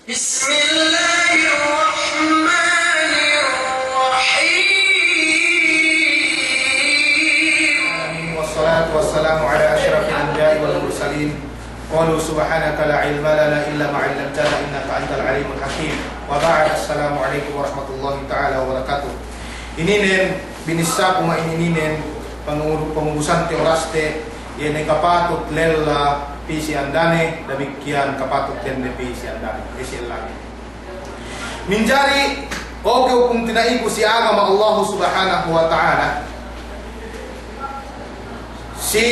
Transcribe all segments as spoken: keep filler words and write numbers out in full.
بسم الله الرحمن الرحيم. والصلاة والسلام على أشرف الأنبياء والمرسلين. قالوا سبحانك لا علم لنا إلا ما علمتنا إنك أنت العليم الحكيم. وبعد، السلام عليكم ورحمة الله تعالى وبركاته. Ininen, binissāku ma'in ininen, pangu-, pangubusante oraste, iye ne kapatut lella pī si andane, damikkiyan kapatut dende pī si andane, eh, si ellane. Minjari, oke, hukung tina'iku si agama Allahu Subhanahu wa Ta'ala. Si,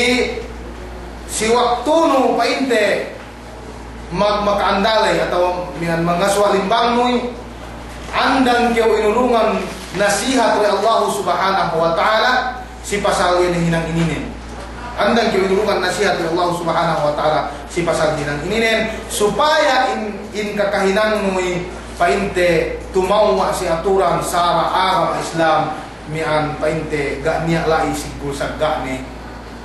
si waktunu pa'inte mag-, maka'andaley atawa miya'an mangasuwa' limbangnu, andang kew inurungan nasihat we' Allahu Subhanahu wa Ta'ala si pasal iye ne hinang ininen. Andang kew inurungan nasihat we' Allahu Subhanahu wa Ta'ala si pasal hinang ininen, supaya in, in kakahinangnu pa'inte tumewwa' si aturan sara' agama Islam, miya'an pa'inte ga' niya' la'i siggul sagga'ne,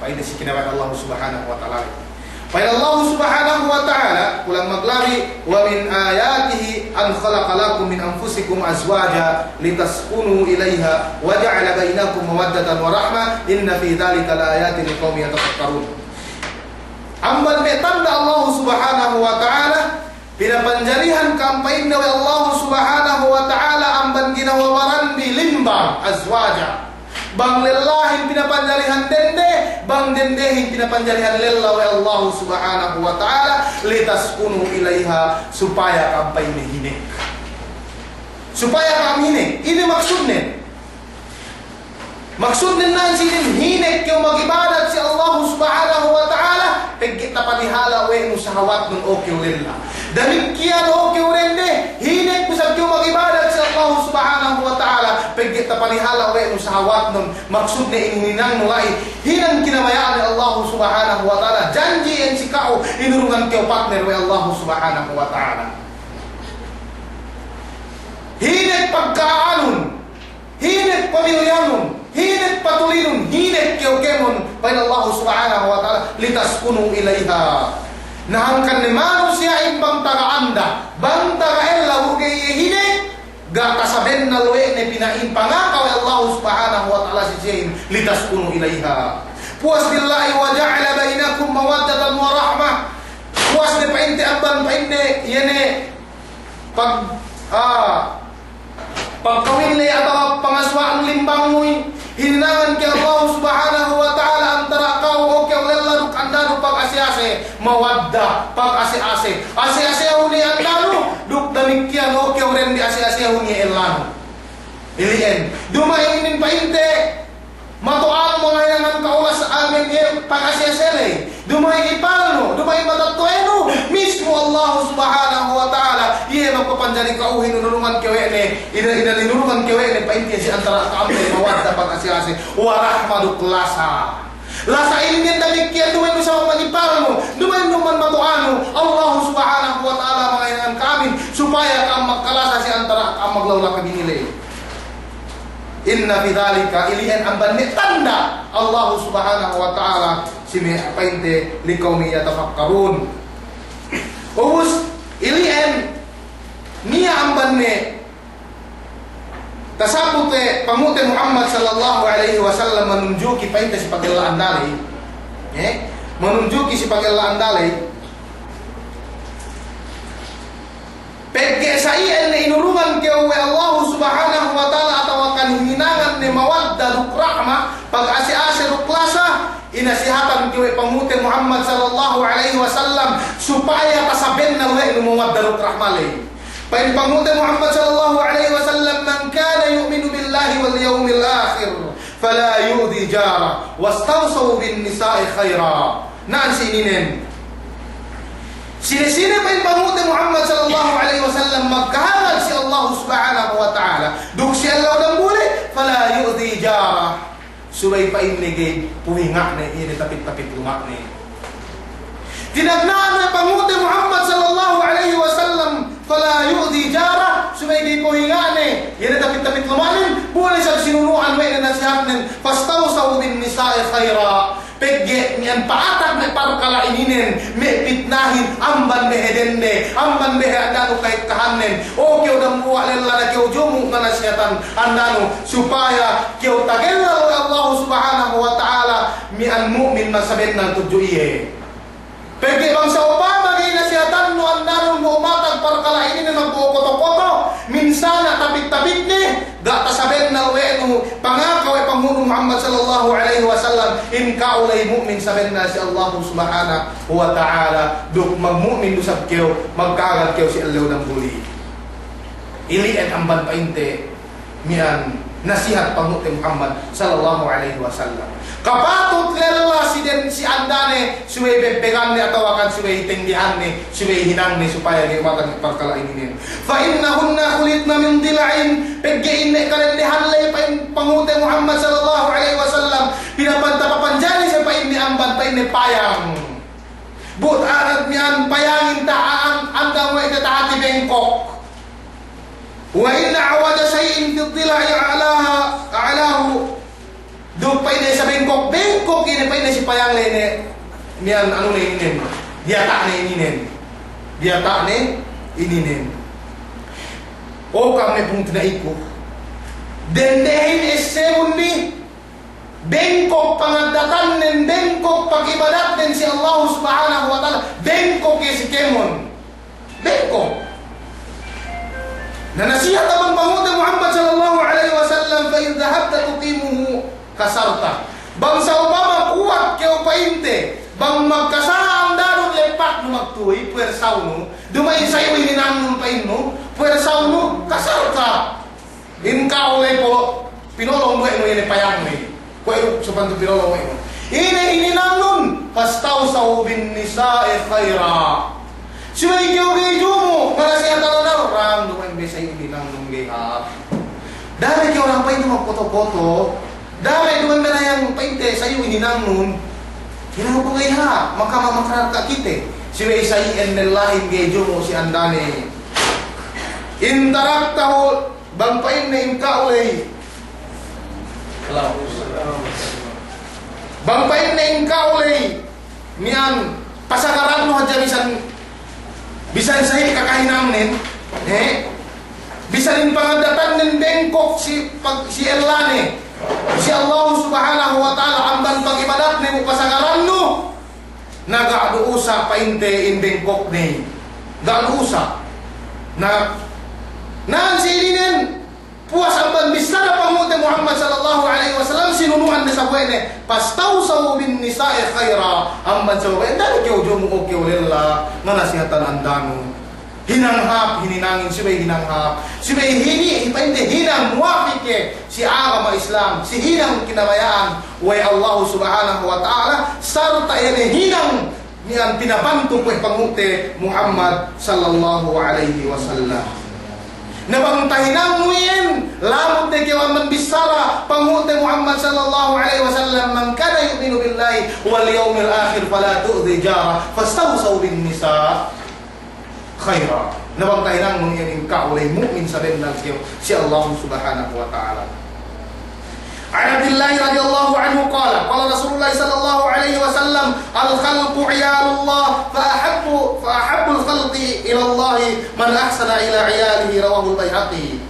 pa'inte si kinabaya'an Allahu Subhanahu wa Ta'ala. Pa'in Allahu Subhanahu wa Ta'ala, kulang maglabi, ومن آياته أن خلق لكم من أنفسكم أزواجا لتسكنوا إليها وجعل بينكم مودة ورحمة إن في ذلك لآيات لقوم يتفكرون. Amban me' tanda' Allahu Subhanahu wa Ta'ala, pinapanjarihan ka'am pa'inne we' Allahu Subhanahu wa Ta'ala amban ginawa baranbi limbang, azwaja. Bang lellahin pinapanjarihan dende, bang dendehin pinapanjarihan lella we' Allahu Subhanahu wa Ta'ala, litaskunu ilaiha, supaya ka'am pa'inne hinek. Supaya ka'am hinek. Ine maksudnen? Maksudnen nan sinin hinek kew magibadat si Allahu Subhanahu wa Ta'ala, pegge' tapanihala' we' nu sahawatnun o kew lella. Damikkiyan o kew dende, hinek ku isab kew magibadat si Allahu Subhanahu wa Ta'ala, pegge' tapanihala' we' nu sahawatnun. Maksudne in hinangnu la'i, hinang kinabaya'an Allahu Subhanahu wa Ta'ala, janji' iyan si ka'u, inurungan kew partner we' Allahu Subhanahu wa Ta'ala. Hinek pagka'anun, hinek pamilyanun, hinek patulinun, hinek kew kēmon, pa'in Allahu Subhanahu wa Ta'ala, litaskunu ilaiha. Na hangkan ne manusiya'in bang taga anda, bang taga ella, bu ga'i iye hinek, ga' tasabennal we' ne pina'in pangaka we' Allahu Subhanahu wa Ta'ala si siyehin, litaskunu ilaiha. Puwas billahi, wa ja'ala bainakum mawaddatan wa rahmah. Puwas ne pa'inte amban pa'inne, iye ne pag-, ah, pagkawin ley atawa pangasuwa'an limbangnu, hininangan kew Allahu Subhanahu wa Ta'ala antara' ka'u o kew lella duk andanu pag-ase-ase, mawadda, pag-ase-ase. Ase-asehun iye andanu, duk damikkiyan o kew dende ase-asehun iye ellanu. Ili'en. Duma'in inin pa'inte, mato'anu mangahinangan ka'u la'i sa amin iye pag-ase-ase ley. Duma'in ipalnu, duma'in matetto'anu, mismu Allahu Subhanahu wa Ta'ala, iye magpapanjari ka'uhin inurungan kew we' ne, ine, ine inurungan kew we' ne, pa'inte si antara' ka'am ley mawadda, pag-ase-ase, wa rahma duk lasa. Lasa inin damikkiyan duma'in du sabab magipalnu, duma'in du man mato'anu, Allahu Subhanahu wa Ta'ala mangahinangan ka'amin, supaya ka'am magkalasa si antara' ka'am maglaula kabini ley. Inna fi dhalika, ili'en amban me' tanda' Allahu Subhanahu wa Ta'ala si me' pa'inte liqawmi yatafakkarun. Ubus, ili'en niya' amban me' tasabut we' Panghu'te Muhammad sallallahu alaihi wasallam manunjuki pa'inte si pagella'an daley. Eh? Manunjuki si pagella'an daley. Pegge' sa iyan ne inurungan kew we' Allahu Subhanahu wa Ta'ala atawa kan hinangan ne mawadda duk rahma, pag-ase-ase duk lasa, inasihatan kew we' Panghu'te Muhammad sallallahu alaihi wasallam supaya tasabennal we' nu mawadda duk rahma ley. Pa'in Panghu'te Muhammad sallallahu alaihi wasallam, "Man kana yu'minu billahi wal yawmil akhir, fala yu'dhi jarah, wastawsaw bin nisa'i khaira." Na'an si ininen. Sine-sine pa'in Panghu'te Muhammad sallallahu alaihi wasallam magkahagad si Allahu Subhanahu wa Ta'ala duk si ellew damuli, fala yu'dhi jarah. Subey pa'inne ga'i puhinga'ne iye ne tapit-tapit luma'ne. Tinagna'an we' Panghu'te Muhammad sallallahu alaihi wasallam, fala yu'dhi jarah, subey ga'i puhinga'ne iye ne tapit-tapit luma'nen, bu ne isab sinunu'an we' ne nasihatnen, fastawsaw bin nisa'i khaira. Pegge' Iyan pa'atak me' parkala' ininen, me' pitnahin, amban behe dende, amban behe andanu kahekkahannen. O kew dambuwa' lella, na kew jumu' nganasihatan andanu, supaya kew tagellal we' Allahu Subhanahu wa Ta'ala, miya'an mu'min masabennal tudju iye. Pegge' bang sa'upama ga'i nasihatannu andanu me' umatag parkala' ininen magbo'o koto-koto, minsan tapit-tapitne, ga' tasabennal we' nu pangaka we' Panghu'nu Muhammad sallallahu alaihi wasallam, in ka'u ley mu'min sabennal si Allahu Subhanahu wa Ta'ala, duk magmu'min du isab kew, magkahagad kew si ellew damuli. Ili'en amban pa'inte miya'an nasihat Panghu'te Muhammad sallallahu alaihi wasallam. Kapatut lella si den, si andane, subey bebbeganne atawakan subey tenggehanne, subey hinangne supaya ga'i umatag me' parkala' ininen. Fa innahunna khuliqna min dila'in, pegge' in me' kadendehan ley pa'in Panghu'te Muhammad sallallahu alaihi wasallam, pinapan-, tapapanjari siye pa'inne amban pa'inne payang. But, a, miya'an payangin ta-, an-, andang we' te tahati bengkok. Wa inna a'waja shay'in fid dila'i a'laha, a'lahu. Duk pa'inne sa bengkok, bengkok ine pa'inne si payang ley ne, miya'an anu ne ininen, diyata'ne ininen. Diyata'ne ininen. O ka'am me' pungtina'iku, dendehin essebun bi, bengkok pangaddatannen, bengkok pag'ibadatnen si Allahu Subhanahu wa Ta'ala, bengkok iye si kēmon. Bengkok. Na nasihat amban Panghu'te Muhammad sallallahu alaihi wasallam, "Fa in dhahabta tuqimuhu kasarta." Bang sa'upama kuwat kew pa'inte, bang magkasaha andanun lepatnu magtuy, puwersawnu, duma'in sayu hininangnun pa'innu, puwersawnu, kasarta. In ka'u ley po, pinolong we' nu ine payangnu. Kuwe' du supantu pinolong we' nu. Ine hininangnun, fastawsaw bin nisa'i khaira. Subey kew ga'i jumu' nganasihatan andanu, rang duma'in be sayu hininangnun ga'i hāp. Da'a be kew rang pa'inte magpoto-poto. Da'a be duma'in be nayang pa'inte sayu hininangnun. Hinang ku ga'i hāp, maka ma-, makararka' kite. Subey sayu ennel la'in ga'i jumu' si andane. In taraktahu Bang pa'inne in ka'u ley. Bang pa'inne in ka'u ley. Miya'an pasagarannu hadja bisan, bisan sahi kakahinangnen. He? Bisan in pangaddatannen bengkok si pag-, si ellane. Si Allahu Subhanahu wa Ta'ala amban pag'ibadatne bu pasagarannu. Na ga' du usa' pa'inte in bengkokne. Ga' du usa'. Na, na'an si ininen, puwas amban bissara Panghu'te Muhammad sallallahu alaihi wasallam, sinunu'an ne sabu'ne, "Fastawsaw bin nisa'i khaira." Amban sabu'ne, da'a kew jumu' o kew lella, nganasihatan andanu. Hinang hāp, hininangin, subey hinang hāp. Subey hini, pa'inte hinang muwafike si agama Islam, si hinang kinabaya'an we' Allahu Subhanahu wa Ta'ala, sarta' iye ne hinang miya'an pinabantuk we' Panghu'te Muhammad sallallahu alaihi wasallam. Na bang tahinangnu iyan, lamud ne kew amban bissara Panghu'te Muhammad sallallahu alaihi wasallam, "Man kana yu'minu billahi wal yawmil akhir fala tu'dhi jarah, fastawsaw bin nisa'." Khaira. Na bang tahinangnu iyan in ka'u ley mu'min sabennal kew si Allahu Subhanahu wa Ta'ala. An Abdillahi radiyallahu anhu qala, qala Rasulullah sallallahu alaihi wasallam, "Al-khalqu iyalullah, fa ahabbu, fa ahabbul khalqi ilallahi man ahsana ila iyalihi," rawahul Baihaqi.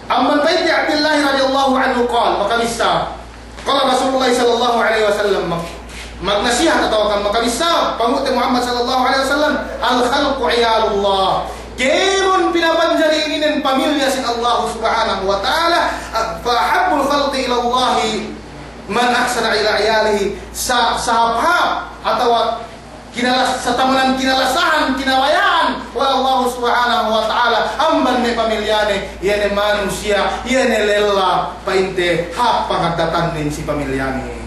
Amban pa'inte Abdillahi radiyallahu anhu qala, makabissā, Qala Rasulullah sallallahu alaihi wasallam, mag-, magnasihat atawa kan makabissā, Panghu'te Muhammad sallallahu alaihi wasallam, "Al-khalqu iyalullah." Kēmon pinapanjari ininen pamilya sin Allahu Subhanahu wa Ta'ala, fa ahabbul khalqi ilallahi man ahsana ila iyalihi, sa-, sahāp-hāp atawa kinalas-, satamanan kinalasahan, kinabaya'an we' Allahu Subhanahu wa Ta'ala amban me' pamilyane, iye ne manusiya', iye ne lella, pa'inte hāp pangaddatannen si pamilyane.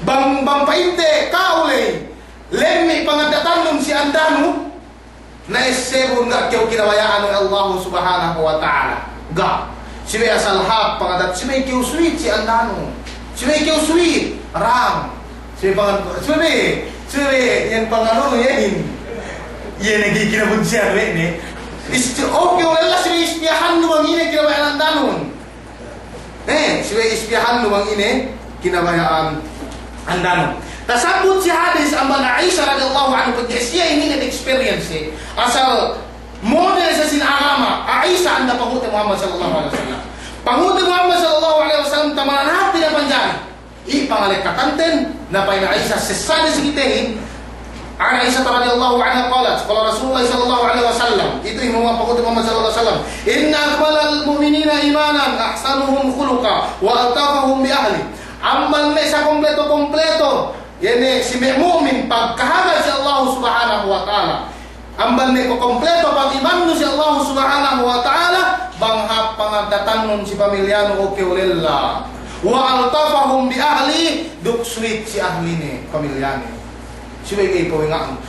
Bang, bang pa'inte ka'u ley, lemmi' pangaddatannun si andanu, na essebun ga' kew kinabaya'an we' Allahu Subhanahu wa Ta'ala. Ga'. Subey asal hāp pangaddat, subey kew sweet si andanu. Subey kew sweet, rang. Subey pangan-, subey, subey, iyan panganunu iyan. Iye ne ga'i kinabunsihan we' ne. Ist-, o kew lella subey istiyahannu bang ine kinabaya'an andanun. Eh, subey ispiyahannu bang ine kinabaya'an Andanu. Tasabbut si hadis amban Aisha radiyallahu anha, pegge' siye inin experience, asal model siye sin agama, Aisha anda pangute Muhammad sallallahu alaihi wasallam. Pangute Muhammad sallallahu alaihi wasallam tamanan hāti na panjari. I' pangalekkatanten, na pa'in Aisha sessane si kitehin, عن عائشة رضي الله عنها قالت، قال رسول الله صلى الله عليه وسلم, itu inin pangute Muhammad sallallahu alaihi wasallam, إن أكمل المؤمنين إيمانا أحسنهم خلقا وألطفهم بأهله. Amban me' sakompleto-kompleto, iye ne si me' mu'min pagkahagad si Allah Subhanahu wa Ta'ala. Amban me' kokompleto pag'imannu si Allah Subhanahu wa Ta'ala, bang hāp pangaddatannun si pamilyanu, oke, lella. وألطفهم بأهله, duk sweet si ahline, pamilyane. Subey ga'i pawenga'nu.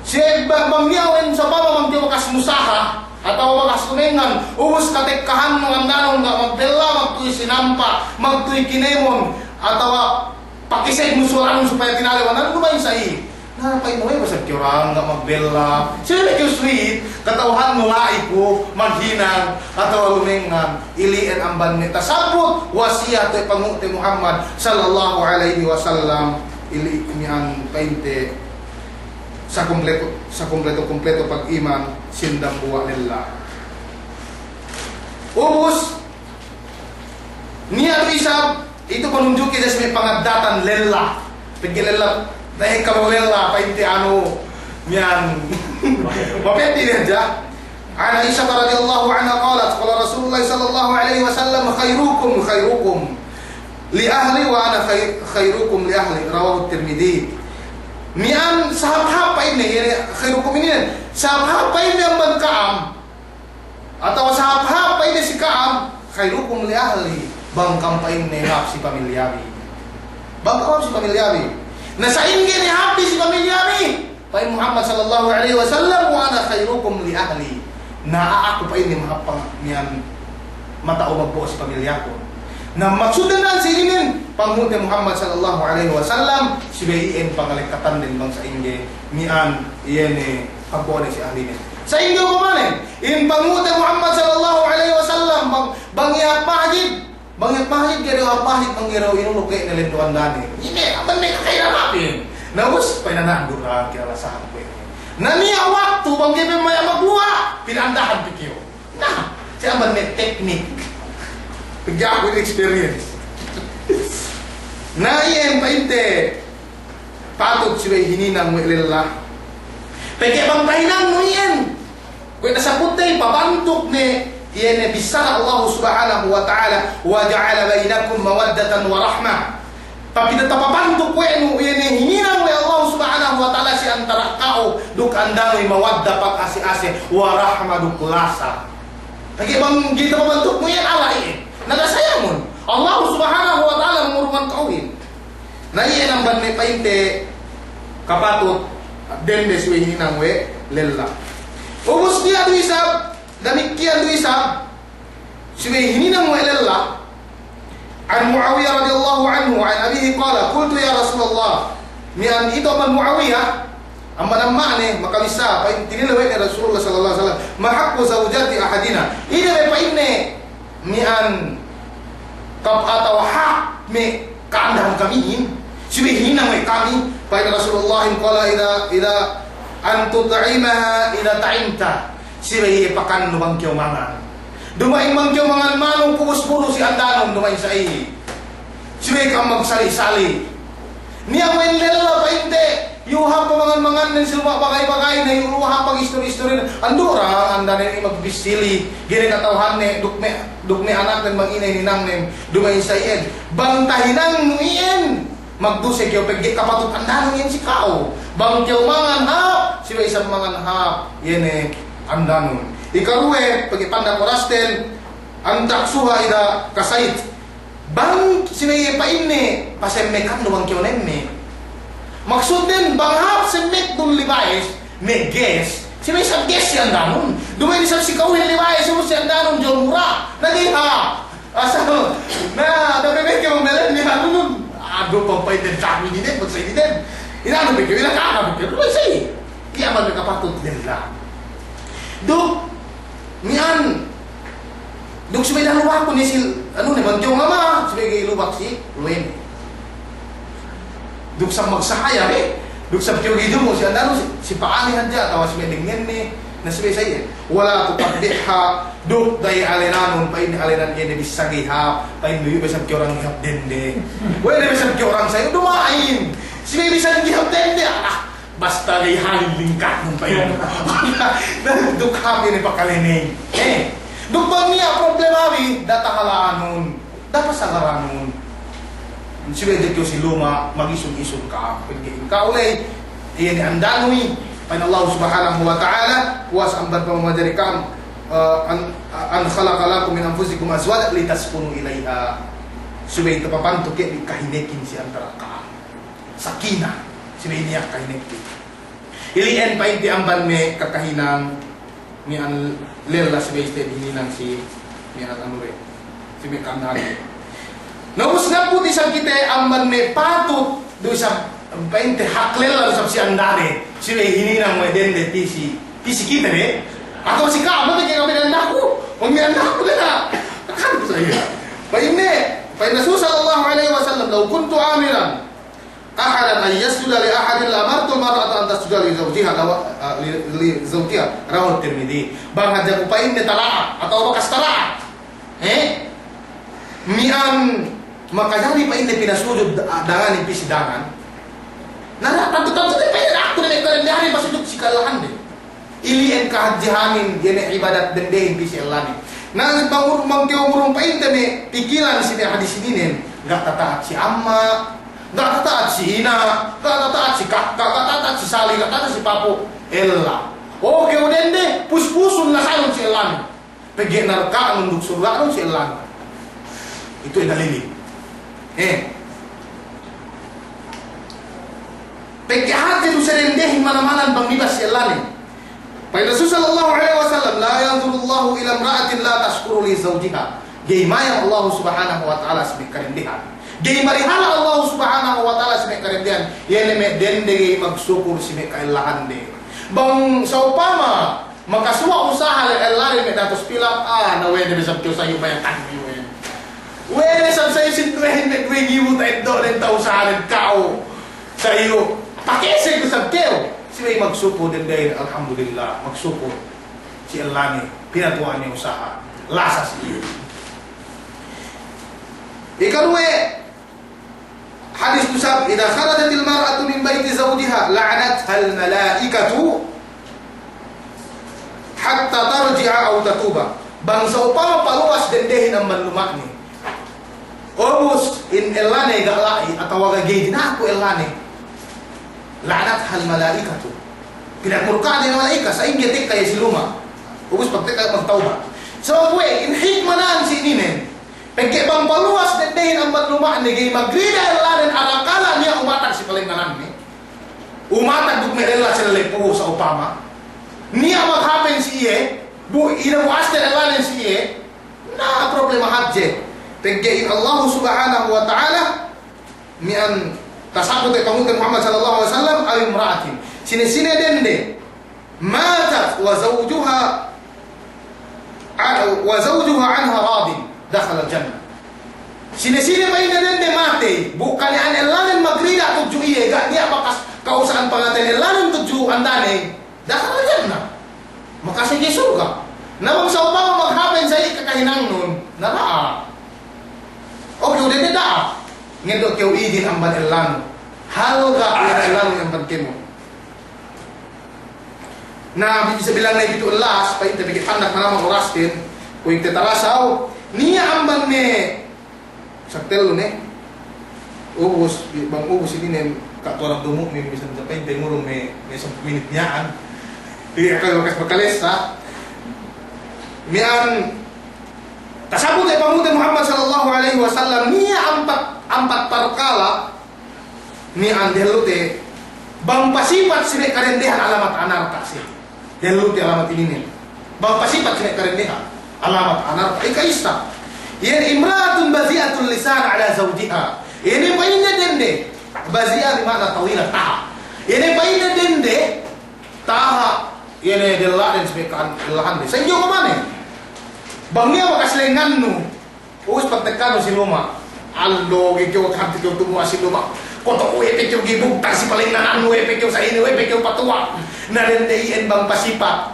Siye ba-, bang niya' wen sababa bang niya' bakas musaha, atawa bakas lumengngan, ubus katekkahannu andanun ga' magbella, magtuy sinampa', magtuy kinemon, atawa pakiseg musulanun supaya tinalew andanun, duma'in sa'i. Na, pa'in we' basa' kew orang ga' magbella. Siye ne kew sweet, kata'uhannu la'i ku maghinang, atawa lumengngan, ili'en amban me' tasabbut wasiyat we' pangute Muhammad sallallahu alaihi wasallam. Ili' miya'an pa'inte sakompleto, sakompleto-kompleto pag'iman sin dambuwa' lella. Ubus, niya' du isab, itu panunjuki diyalem pangaddatan lella. Pegge' lella, dahil kalu lella, pa'inte anu, miya'an. Mapeti diya ja. عن عائشة رضي الله عنها قالت، قال رسول الله صلى الله عليه وسلم، خيركم خيركم لأهله وأنا خي-، خيركم لأهلي. رواه الترمذي. Miya'an sahāp-hāp pa'inne, iye ne khairukum inin, sahāp-hāp pa'inne amban ka'am. Atawa sahāp-hāp pa'inne si ka'am, khairukum li ahli, bang ka'am pa'inne hāp si pamilyabi. Bang ka'am hāp si pamilyabi. Na sa'ingge ne hāp si pamilyabi? Pa'in Muhammad sallallahu alaihi wasallam, wa ana khairukum li ahli. Na a'a aku pa'inne mahāp pang-, miya'an mata'u magbo'o si pamilyakun. Na maksudnen si inin, pangute Muhammad sallallahu alaihi wasallam, subey iyan pangalekatanden bang sa'ingge miya'an iye ne pagbo'one si ahlinen. Sa'ingge upamanen, in pangute Muhammad sallallahu alaihi wasallam, bang, bang iye hap masjid, bang iye hap masjid, ga'i du hap masjid, bang iye du inuluk we' ne lendu'an dane. Ine, amban me' kaka'ilan hapin. Na ubus, pa'in anak dura, kira lasahan kuwe'. Na niya' waktu, bang ga'i pe maya' magbuwa', pinandahan pe kew. Na, siye amban me' teknik. Pegge' aku inin experience. Na iyan pa'inte patut subey hininang we' lella. Pegge' bang tahinangnu iyan, kuwe' tasabutte pabantuk ne, iye ne bissara Allah Subhanahu wa Ta'ala, wa ja'ala bainakum mawaddatan wa rahmah. Tapi tetap pabantuk we' nu, iye ne hininang we' Allah Subhanahu wa Ta'ala si antara' ka'u duk andanu, mawadda, pagase'-ase', wa rahma, duk lasa. Pegge' bang ga'i tapabantuknu iyan, ala iyan. Na ga' sayangun. Allah Subhanahu wa Ta'ala mangurungan ka'uhin. Na iyan amban me' pa'inte kapatut dende subey hininang we' lella. Ubus niya' du isab, damikkiyan du isab, subey hininang we' lella. عن معاوية رضي الله عنه عن أبيه قال: قلت يا رسول الله. Miya'an itu amban Muawiyah, amban amma'ne, makabissā, pa'in tinilew we' ne Rasulullah sallallahu alaihi wasallam, ما حق زوجة أحدنا. Ine be pa'inne miya'an kap-, atawa hak me' ka'andahan kamihin, subey hininang we' kami, pa'in Rasulullah, قال: إذا، إذا أن تطعمها إذا طعمت. Subey iye pakannu bang kew mangan. Duma'in bang kew mangan manuk, ubus buru si andanun, duma'in sa'i. Subey ka'am magsali'-sali'. Niya' we' lella pa'inte, iyu hap pamangan-mangannen si luma' bagay-bagayne, iyu hap pagistori-istorinen. Andu' ra, andanen i' magbissili, ga'i ne kata'uhanne, duk me', duk me' anaknen bang ine hininangnen, duma'in sa iyan. Bang tahinangnu iyan, magduse kew pegge' kapatut andanun iyan si ka'u. Bang kew mangan hap, subey isab mangan hap, iye ne andanun. Ikaruwe, pegge' pandak orasten, أن تكسوها إذا اكتسيت. Bang subey iye pa'inne pasemmekannu bang kew nemmek. Maksudnen bang hap semmeknun libayes, me' ges, subey isab ges si andanun. Duma'in isab si ka'uhin libayes, subey si andanun juwal mura. Na ga'i hap. Asal, na, dape' be kew mambelen ni anun. Adu, pampa'in den kami ni den, bang sa ini den. Ina anu be kew, ina kaka be kew, duma'in sa'i. Iye amban me' kapatut lella. Duk, Miya'an, duk subey da'a lubakun iye si, anu ne, bang kew ngama, subey ga'i lubak si luwene. Duk sab magsahaya, eh. Duk sab kew ga'i dumu si andanu, si, si pa'anne hadja, atawa si me' dengenne, na subey sa iye. Wala tuqabbihha, duk da'a alenanun, pa'inne alenan iye ne bissā ga'i hāp, pa'inne iyu' bisan kew orang ga'i hāp dende. We'ey ne bisan kew orang sayu, duma'in. Si me' bisan ga'i hāp dende, ah, basta ga'i halin lingkatnun, pa'inne. Na duk hāp iye ne pakalenen. Eh, duk bang niya' problema bi, da'a tahalanun. Da'a pasagaranun. Subey hadja kew si luma', magisun-isun ka'am. Pegge' in ka'u ley, iye ne andanu i, pa'in Allah Subhanahu wa Ta'ala, puwas amban pamajari ka'am, eh, an, an khalaqa lakum min anfusikum azwajan litaskunu ilaiha. Subey tapapantu ke bi kahinekin si antara' ka'am. Sakinah, subey niya' kahinekin. Ili'en pa'inte amban me' kakahinang, miya'an lella subey te bi hininang si miya'an anu re, si me' ka'andane. Na ubus nabut isab kite amban me' patut du isab pa'inte hak lella du isab si andane, subey hininang we' dende pī si, pī si kite be. Atawa si ka'am, pegge' kami andaku, o me' andaku de na. Kan sa iye. Pa'inne, pa'in Rasul sallallahu alaihi wasallam, "Law kuntu amiran ahadan an yasjuda li ahadin la amartul mar'ata an tasjuda li zawjiha, law, ah, li, li zawjiha," rawahu Tirmidzi. Bang hadja ku pa'inne tala'a, atawa bakas tala'a. Eh? Miya'an makajari pa'inne pinasujud, ah, dangan in pī si dangan. Na, na, tantu-tantu de pa'inne aku ne me' kadendehanin pasujud si ka'ellahande. Ili'en kahadjehanin, iye ne ibadat dendehin pī si ellanen. Na, bang ur-, bang kew urung pa'inte me' pikilan si me' hadis ininen, ga' tata'at si amma', ga' tata'at si ina', ga' tata'at si kakka', ga' tata'at si sali', ga' tata'at si papu', ella. O kew dende, puspusun lasanun si ellanen. Pegge' narka'nun duk surga'nun si ellanen. Itu dalilin. Eh. Pegge' hadje du si dendehin mana-manan bang mibas si ellanen. Pa'in Rasul sallallahu alaihi wasallam, "La yanzurullahu ila imra'atin la tashkuru li zawjiha." Ga'i mayam Allah Subhanahu wa Ta'ala si me' kadendehan. Ga'i marihala Allah Subhanahu wa Ta'ala si me' kadendehan. Iye ne me' dende ga'i magsukur si me' ka'ellahande. Bang sa'upama makasuwa' usaha le ellanen me' dahatus pilak, ah, na we' ne bisan kew sayu bayangkan iyu' we'. We' ne isab sayu sinduwehin me' duwe ngibu ta'eddo'nen ta'usahanen ka'u. Sayu, pakese du isab kew. Subey magsukur dendehin, alhamdulillah, magsukur. Si ellanen, pinatu'an ne usaha. Lasa si iye. Ikaruwe, hadis du isab, "Idza kharajatil mar'atu min bayti zawjiha la'anathal malaikatu hatta tarji'a aw tatuba." Bang sa'upama paluwas dendehin amban luma'ne, ubus in ellanen ga' la'i atawa ga' ga'i dinaku ellanen, la'anathal malaikatu. Pinagmurka'an ne mala'ikat, sa'ingge tekka iye si luma'. Ubus pagtekka magtawbat. Sabab we', in hikmanen si ininen. Pegge' bang paluwas dendehin amban luma'ne ga'i magrida ellanen arakala' niya' umatag si palengngananne. Umatag duk me' lella si lella pu'u sa'upama. Niya' maghapen si iye, bu, ine bu asten ellanen si iye. Na problema hadje. Pegge' in Allah Subhanahu wa Ta'ala, miya'an tasabbut we' panghu'te Muhammad sallallahu alaihi wasallam, aw imra'atin. Sine-sine dende matat wa zawjuha, a-, wa zawjuha anha radin, dakhalal jannah. Sine-sine pa'inne dende matey, bu kani'an ellanen magrida tudju iye, ga' niya' bakas ka'usa'an pangateyan ellanen tudju andane, dakhalal jannah. Makasek iye surga'. Na bang sa'upama maghapen sa iye kakahinangnun, na da'a. O kew dende da'a. Ngeddo' kew idin amban ellanu. Halga' iye ellanu amban kēmon. Na, bisa bilang ne pitu' ellas, pa'inte pegge' pandak manamal orastin, kuwe' kite talasaw, niya' amban me' Sab tellu ne. Ubus, bang ubus inin ne, ka' tuwan du mu'min, bisan pa'inte ngurung me', me' sampū' minit miya'an. Iye, ka'u bakas makalessa. Miya'an, tasabbut we' panghu'te Muhammad sallallahu alaihi wasallam, niya' ampat, ampat parkala', miya'an dehellute, bang pasipat si me' kadendehan alamat anarta' siye. Dehellute alamat ininen. Bang pasipat si me' kadendehan alamat anarta'. Ika issa. Iye ne imra'atun bazi'atul lisan ala zawjiha. Iye ne pa'inne dende. Bazi'a bi ma'na tawila, taha'. Iye ne pa'inne dende. Taha'. Iye ne della'den si me' ka'ellahande. Sa'ingge mane. Bang niya' bakas lengngannu. Ubus pagtekka nu si luma'. Allo, ga'i kew hāti kew tumuwa' si luma'. Koto' we' pe kew gibugtang si palinnanan we' pe kew sa'ine we' pe kew patuwa'. Na dende iyan bang pasipat.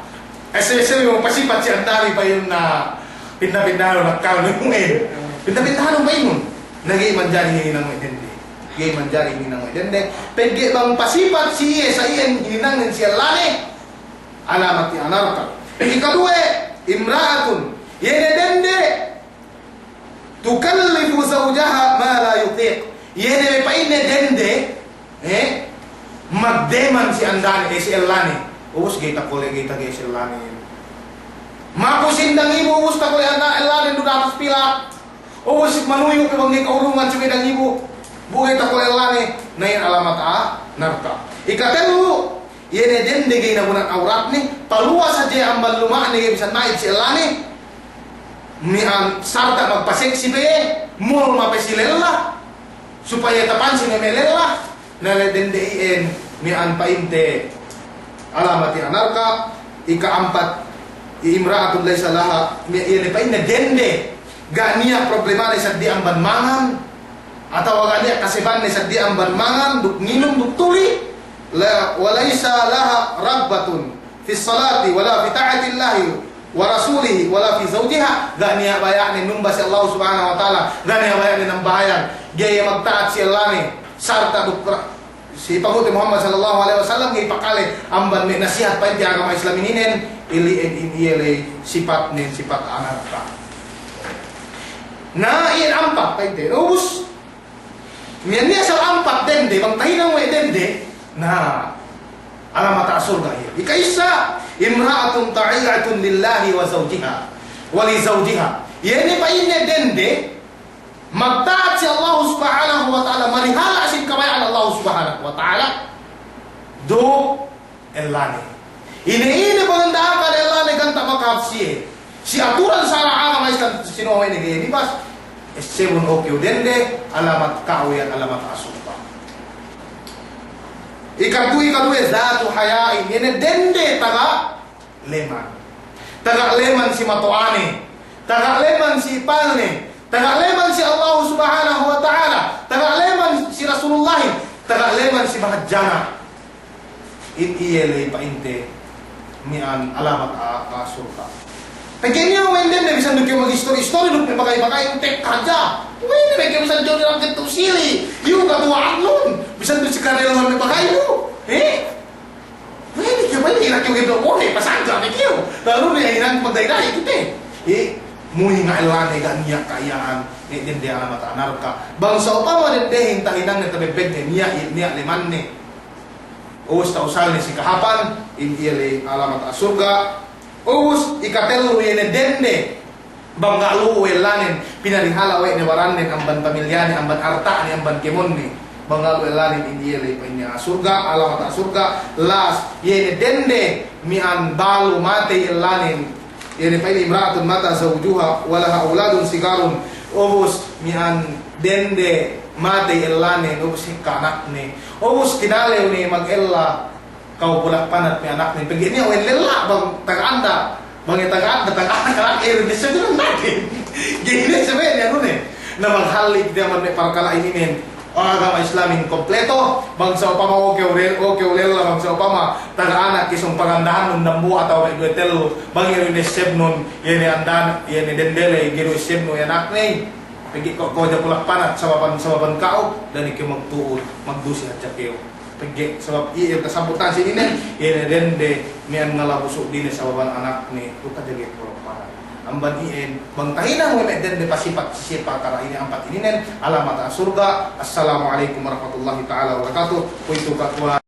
Ese-ese bang pasipat si andari pa'inun na pinda-pindahanun akkal ne mu'in. Pinda-pindahanun pa'inun. Na ga'i manjari hininang we' dende. Ga'i manjari hininang we' dende. Pegge' bang pasipat si iye sa iyan hininangnen si ellane. Alamat iyan narka'. Ikaduwe, imra'atun. Iye ne dende. Tukallifu zawjaha ma la yutiq. Iye ne pa'inne dende, eh, magdeman si andane, eh, si ellane. Ubus ga'i takole, ga'i tage'e si ellane. Maku sindang ibu, ubus takole anda ellane du datus pilak. Ubus manuyu' pe bang ga'i kaurungan si me' dang ibu. Bu ga'i takole ellane, na iyan alamat a'a narka'. Ikatellu, iye ne dende ga'i nagunan awratne, paluwas hadja amban luma'ne ga'i bisan ma'id si ellane, mi'an sarta' magpaseksi pe iye, mol mape si lella, supaya tapansin we' me' lella, na le dende iyan mi'an pa'inte alamat iyan narka'. Ika'ampat, imra'atun laysa laha, mi-, iye ne pa'inne dende, ga' niya' problemane seddili amban mangan, atawa ga' niya' kasebanne seddili amban mangan, duk nginum, duk tuli. La, wa laysa laha ragbatun fis salati, wala fi ta'atillahi wa rasulihi, wala fi zawjiha. Ga' niya' baya'ne numba si Allah Subhanahu wa Ta'ala, ga' niya' baya'ne nambahayang, ga'i magta'at si ellane, sarta' duk ra-, si panghu'te Muhammad sallallahu alaihi wasallam ga'i pakale amban me' nasihat pa'inte agama Islam ininen, ili'en in iye ley sipatnen, sipat a'a narka'. Na, iyan ampat pa'inte. Ubus, mi'an niya' asal ampat dende, bang tahinang we' dende, na, alamat a'a surga' iye. Ika'issa, imra'atun ta'i'atun lillahi wa zawjiha, wa li zawjiha. Iye ne pa'inne dende, magta'at si Allah Subhanahu wa Ta'ala, marihala' sin kabaya'an Allah Subhanahu wa Ta'ala, duk ellane. Ine-ine panganda'akan ellane ganta' makahāp siye. Si aturan sara' agama Islam sinowe ne ga'i bibas. Essebun o kew dende, alamat ka'u iyan alamat a'a surga'. Ikatu, ikaduwe, zatu haya'in, iye ne dende taga leman. Taga leman si mato'ane, taga leman si ipalne, taga leman si Allah Subhanahu wa Ta'ala, taga leman si Rasulullahin, taga leman si mahadjana'. In iye ley pa'inte mi'an alamat a'a, a'a surga'. Pegge' niya' we' dende bisan du kew magistori-istori duk me' bagay-bagay, tekka hadja. We' ne kew bisan du kew dirangkit tu sili, iyu katuwa'annun, bisan du si kadeluhan me' bagaynu. Eh? Pa'inne kew, pa'inne, ina kew kew bohe', pasangga' ne kew. Lalu ne hinang magdahi-dahi kite. Eh, muhinga' ellane ga' niya' ka'iya'an, ne dende alamat a'a narka'. Bang sa'upama dendehin tahinangne tabebbegne niya', niya' lemanne. Ubus ta'usalne si kahāpan, in iye ley alamat a'a surga'. Ubus ikatellu iye ne dende. Bang ga' lu'u ellanen, pinarihala' we' ne barannen, amban pamilyanen, amban arta'nen, amban kēmonne. Bang ga' lu'u ellanen, in iye ley pa'inne a'a surga', alamat a'a surga', las, iye ne dende, mi'an balu matey ellanen, iye ne pa'inne imra'atun mata zawjuha, wa laha awladun sigharun, ubus mi'an dende matey ellanen, ubus hekka anakne, ubus tinalew ne magella, Ka'u bulak panat me' anakne, pegge' niya' we' lella bang taga anda, bang iye taga anda, taga anak, anak iye, iye seddili natin. Ga'i ne seddili ne anune. Na maghalli' kite amban me' parkala' ininen. O, agama Islamin kompleto, bang sa'upama o kew le-, o kew lella, bang sa'upama taga anak, isung pagandahanun dambuwa' atawa me' duwe tellu, bang iye du essebnun, iye ne andan, iye ne dende ley, ga'i du essebnu iye anakne. Pegge' ko', ko' hadja bulak panat, sababan, sababan ka'u, da'a ne kew magtu'ud, magdusi hadja kew. Pegge' sabab iye tasabbutan si ininen, iye ne dende mi'an ngalabusu' dine sababan anakne, duk hadja ga'i polo' para. Amban iyan, bang tahinang we' me' dende pasipat si siye parkala' ine ampat ininen, alamat a'a surga'. Assalamu alaikum warahmatullahi ta'ala wabarakatuh. Kuwe'itu katuwan.